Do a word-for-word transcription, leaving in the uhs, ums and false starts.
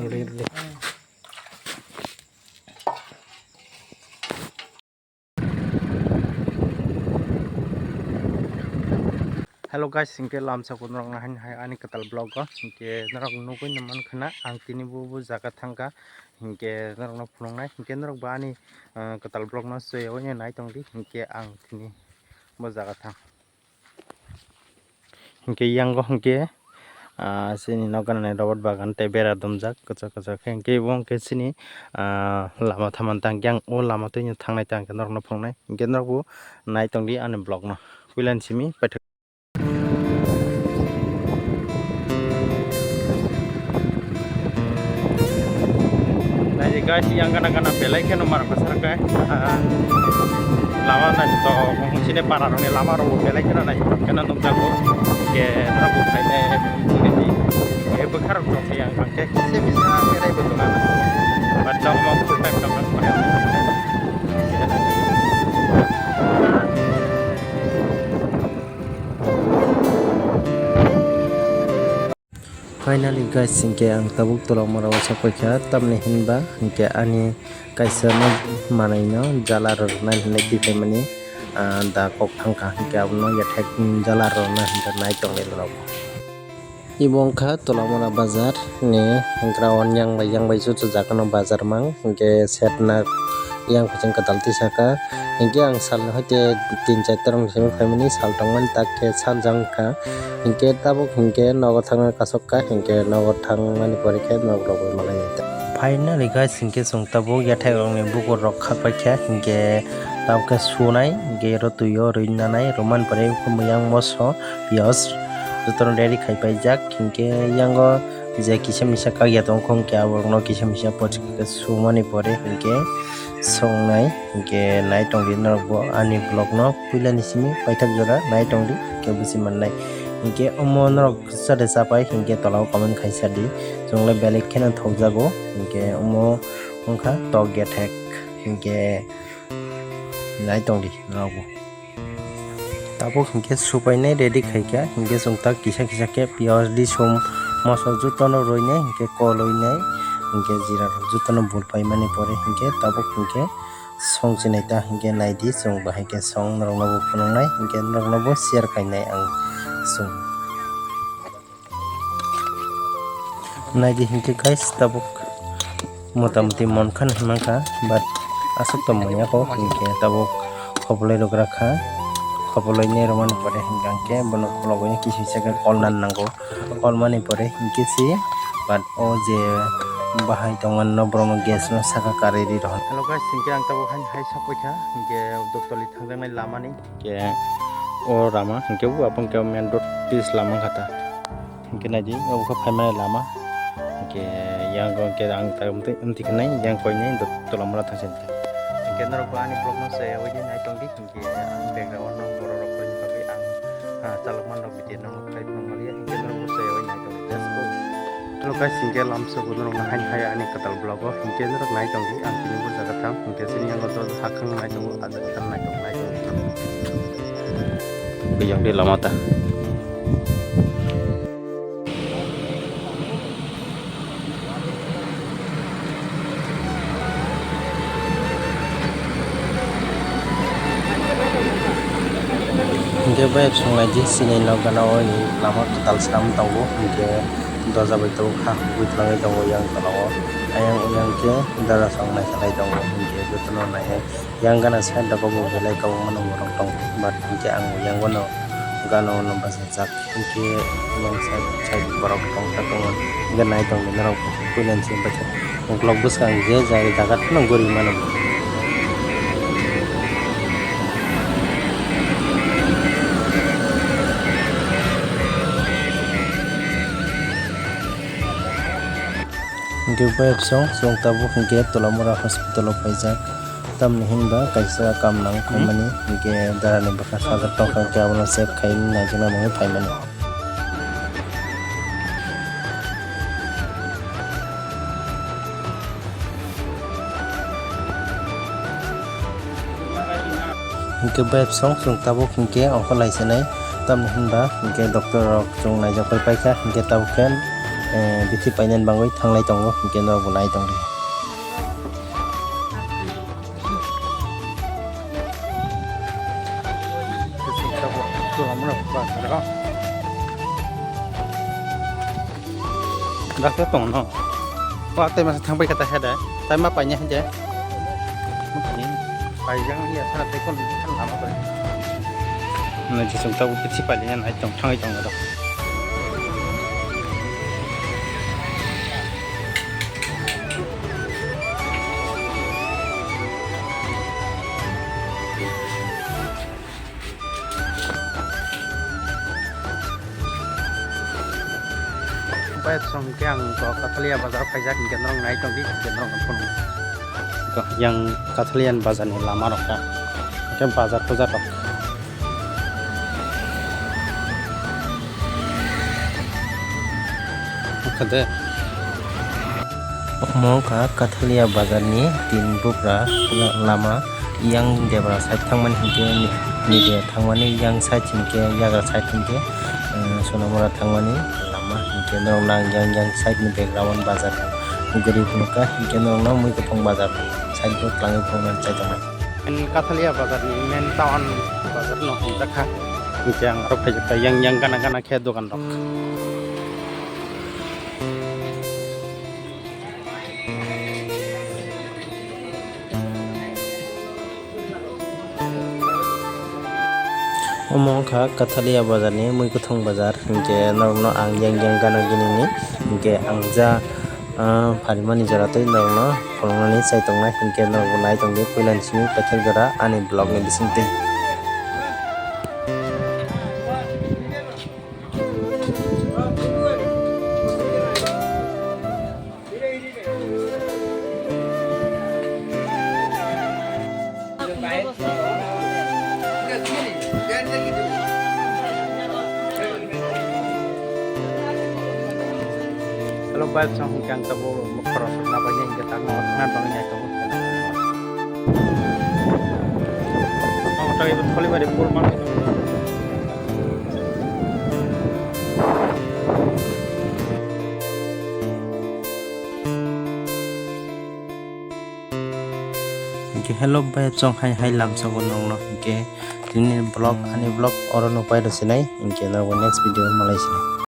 Hello guys, hinkhe lamsa kunu rok nahai nahai ani kwtal vlog o, hinkhe norok nugui no mankha na ang tini bo bo jaga thangkha, hinkhe norok no phunuknai, hinkhe norok bo ani, ah, kwtal vlog no chwiyawino nai tongdi, hinkhe ang tini bo jaga thang. Hinkhe yango hinkhe, ah, chini nok ganani robot bagan tei bera dumjak kwchak kwchak khe. Hinkhe bo hinkhe chini, ah, lama thaman tang yang o lama twino thangnai tang khe norokno phunuknai. Hinkhe norokbo nai tongdi ani vlog no. Puilani simi paithak. Nai guys, yang gana gana belai kheno mar pasar kai. Ah, lama nai to sini para roni lama ro belai kheno nai kheno nukjago. Ke nang bu khai nai. Ke bwkha rok to yang bangke se bisa berai bo tongana. But no mo full time tong. Finally guys, hinkhe ang tabuk tolomora o sokphaikha, tamni hinba hinkhe ani kaisa manwi no jala rwrwknai hinwi twi phaimani, ah, da kok thangkha, hinkhe abono yathek jala rwrwkna hinwi nai tongwi rwrwk. Ibo wngkha Tolamura bazar ni ground yang bai yang bai joto jaga no bazar mang, hinkhe sep nak yang kuchung kwtal twi saka, hinkhe ang sal ni hoite tin char ta rok ni simi phaimani, sal tongmani tak khe sanja wngkha, hinkhe tabuk hinkhe nogo thangna kasok kha, hinkhe nogo thangmani pore khe nog rok bai malai. Finally guys, hinkhe chwng tabuk yathek rok ni bukur rok khakbai kha, hinkhe tabuk khe sunai, hinkhe oro twi o rwi nanai, rwmani pore muyang moso. Piyaj jotono ready khai paijak, hinkhe yango je kisa misa kagya tongkha, hinkhe aborokno kisa misa pochikhe sumani pore hinkhe songnai, hinkhe nai tongdi norokbo ani vlogno puilani simi paithak jora nai tongdi, hinkhe buji mannai. Hinkhe omo norok sade chapai hinkhe tolao comment khai sadi, chwngno belai kheno thokjago, hinkhe omo wngkha tok gethek, hinkhe nai tongdi norokbo. Tabuk hinkhe supainai ready khaikha, hinkhe chwng tak kisa kisa khe piyaj, risum, moso jotono roinai, hinkhe koloinai, hinkhe jira rok jotono bul paimani pore hinkhe tabuk hinkhe song chinai ta hinkhe naidi, chwng bahai khe song norokno bo phunuknai, hinkhe norokno bo share khainai ang chwng. Naidi hinkhe guys, tabuk motamoti monkhan hinmankha, but aswk tongmani ako hinkhe tabuk khoboloi rwgrakha, khoboloi ni rwmani pore hinkhe bono khulogwi kisa kisa khe kolna nango, kolmani pore hinkhe se, but o je bahai tongmani no borokno gas no saka karwi ri rohor. Hello guys, hinkhe ang tabuk haino hai sokphaikha, hinkhe Duktoli thangjaknai lamani. Hinkhe o lama hinkhe bo abo hinkhe main road pis lama wngkha ta. Hinkhe naidi obo khe phaimani lama. Hinkhe yang o hinkhe ang ta wngtwi, wngtwi khe nai yang koinai do-, tola mora thangsi hinkhe. Hinkhe norok bo ani vlog no chayawai di nai tongdi. Hinkhe ang background no borok rok koini bagwi ang, ah, chalokma no video no khai phang maliya. Hinkhe norok bo chayawai nai tongdi. Let's go. Hello guys, hinkhe lamsa bo norok no haino hai ani kwtal vlog o hinkhe norok nai tongdi, ang tini bo jaga thang hinkhe chini yango joto hakhwng nai tongo, ah jaga thang nai tongo, nai tongdi. Biyang de lama ta. Hinkhe bai songnaidi chini nok gana o lama kwtal slam tongo, hinkhe doja bai tabuk ha hubui twlangwi tongo yang tola o. Ayang oyang khe dara song naikolai tongo, hinkhe jotono naiwi yang gana side o bo belai kwbangma no borok tongo, but hinkhe ang yang bono gana o no bachajak. Hinkhe yang side side borok tongkha tongo, hinkhe nai tongdi norok puilani simi bacha uklok bwskang je jaga jaga phano gori mano. Hinkhe bayapsong chwng tabuk hinkhe Tolamura hospital o paijak. Tamni hinba kaisa kam nang khaimani, hinkhe darani bwkha sajak tongkha, hinkhe abono check khaina naijakna nangwi phaimani. Hinkhe bayapsong chwng tabuk hinkhe ongkha laisinai, tamni hinba hinkhe doctor rok chwng naijak pai paikha, hinkhe tabuk khe eh, bithi painani bagwi thanglai tongo, hinkhe norokbo nai tongdi. Dakhe tongno. Wa tei masa thangbai kata hede. Tai ma paina hede. Paijak ya sa tei kon kan lama bai. Nai jisung tabu bithi pailina nai tong thangwi tong do. Bai song khe ang to Kathalia bazar o phaijak, hinkhe norok nai tongdi, hinkhe norok phunuknai. Yang Kathalian bazar ni lama rok kha. Hinkhe bazar puja rok. Omo wngkha Kathalia bazar ni tin bugra lama, yang debra side thangmani hinkhe ni-, nide thangmani, yang side hinkhe yagra side hinkhe, eh, Sonamura thangmani lama hinkhe norok nang yang yang side ni background bazar guri phunukha hinkhe norokno Mwkhwthwng bazar side o twlangwi phunuknani chai tongnai. Main Kathalia bazar ni main town bazar no hwnjakha. Hinkhe ang aro phaijak kha yang yang gana gana khe dogan rok. Omo wngkha Kathalia bazar ni Mwkhwthwng bazar, hinkhe norokno ang yang yang gana gini ni hinkhe ang ja, ah, pharimani jora tei norokno phunuknani chai tongnai, hinkhe norokbo nai tongdi puila ni simi paithak jora ani vlog ni bisingtwi. Hello guys, ang hwnkhe ang tabuk khoroksa nabaiya hwnkhe tangma thangna bagwi naitugwi. Ang tei bo Tholibari mol manwi tongo. Hwnkhe hello bai chong hai hai lamsao nongno hwnkhe tini vlog ani vlog oro no pairo sinai hwnkhe norok next video malai sinai.